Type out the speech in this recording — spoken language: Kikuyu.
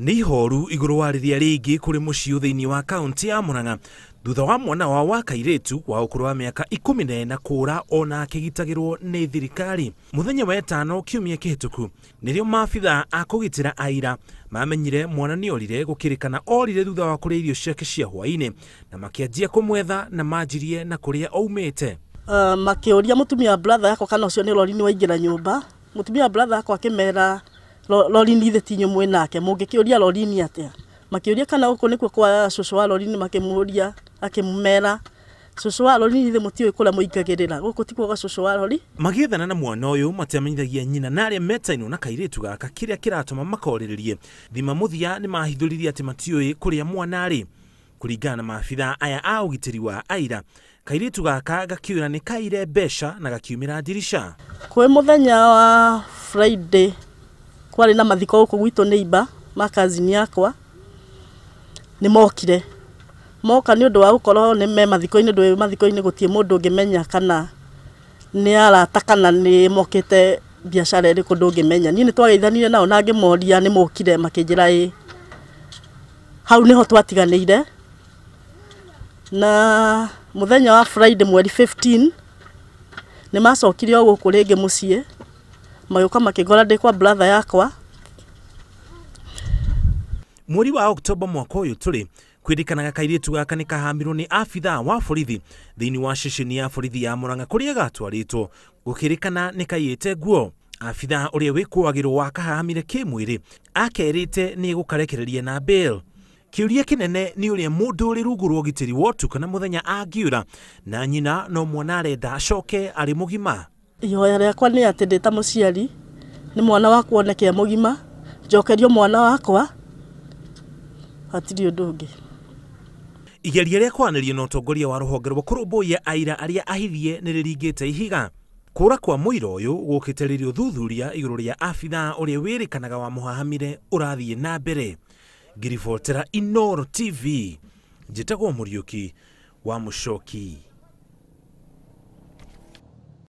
Nĩ ihoru igũrũ wa rĩrĩa rĩngĩ kũrĩ mũciĩ thĩinĩ wa kaunti ya Murang'a thutha wa mwana wao wa kairĩtu wa ũkũrũ wa mĩaka 14 kũũra ona akĩgitagĩrwo nĩ thirikari. Mũthenya wa ĩtano kiumia kĩhĩtũku nĩrĩo maabithaa a kũgitĩra aira mamenyire mwana nĩ orire, gũkĩrĩkana orire thutha wa kũrĩa irio ciake cia hwaĩ-inĩ, na makĩanjia kũmwetha na manjirie na kũrĩa aumĩte. Makĩũria mũtumia wa brother yakwa kana ũcio nĩ Lorini waingĩra nyũmba. Mũtumia wa brother yakwa akĩmera Lorini ithe ti inyuĩ mwĩ nake, mũngĩkĩũria Lorini atĩa? Makĩũria kana gũkũ nĩkuo kwa cũcũ wa Lorini, makĩmũria akĩmera cũcũ wa Lorini ithe mũtiũĩ kũrĩa mũingagĩrĩra, gũkũ tikuo gwa cũcũ wa Lori. Magĩethana na mwana ũyũ matiamenyithagia nyina na arĩa metainwo na kairĩtu gaka kĩrĩa kĩratũma makorĩrĩrie. Thima mũthia nĩ mahithũririe atĩ matiũĩ kũrĩa mwana arĩ. Kũringana na maabithaa aya a ũgitĩri wa aira, kairĩtu gaka gakiũra nĩ kaire mbeca na gakiumĩra ndirica. Kwĩ mũthenya wa Friday kwarĩ na mathiko gũkũ gwitũ neighbor ma cousin yakwa nĩ mokire, moka nĩ ũndũ wa gũkorwo nĩ me mathiko-inĩ, ndũĩ mathiko-inĩ gũtirĩ mũndũ ũngĩmenya kana nĩ arata kana nĩ mokĩte biacara ĩrĩkũ, ndũngĩmenya. Niĩ nĩ twageithanire nao na ngĩmoria nĩ mokire, makĩnjĩra ĩ. Hau nĩho twatiganĩire. Na mũthenya wa Friday mweri 15 nĩ macokire o gũkũ rĩngĩ mũciĩ, magĩũka makĩngora ndĩ kwa brother yakwa. Mweri wa Oktoba mwaka ũyũ tũrĩ, kwĩrĩkanaga kairĩtu gaka nĩ kahamirwo nĩ abithaa wa borithi thĩinĩ wa ceceni ya borithi ya Murang'a kũrĩa gatwarĩtwo, gũkĩrĩkana nĩ kaiyĩte nguo. Abithaa ũrĩa wĩkũagĩrwo wa kahahamire kĩmwĩrĩ akerĩte nĩ egũkarekereria na bail. Kĩũria kĩnene nĩ ũrĩa mũndũ ũrĩ rungu rwa ũgitĩri wa ũtukũ na mũthenya angiũra na nyina no mwana arenda acoke arĩ mũgima. Ihoya rĩakwa nĩ atĩ ndĩ ta mũciari nĩ mwana wakwa oneke e mũgima, njokerio mwana wakwa, hatirĩ ũndũ ũngĩ. Igeria rĩa kwaranĩria na ũtongoria wa rũhonge rwa kũrũmbũiya aira arĩa ahithie nĩ rĩringĩte ihiga. Kũra kwa mũira ũyũ gũkĩte rĩrĩa ũthuthuria igũrũ rĩa abithaa ũrĩa wĩrĩkanaga wa mũhahamire ũrathiĩ na mbere. Ngiribotera Inooro TV, njĩtagwo Mũriũki wa Mũcoki.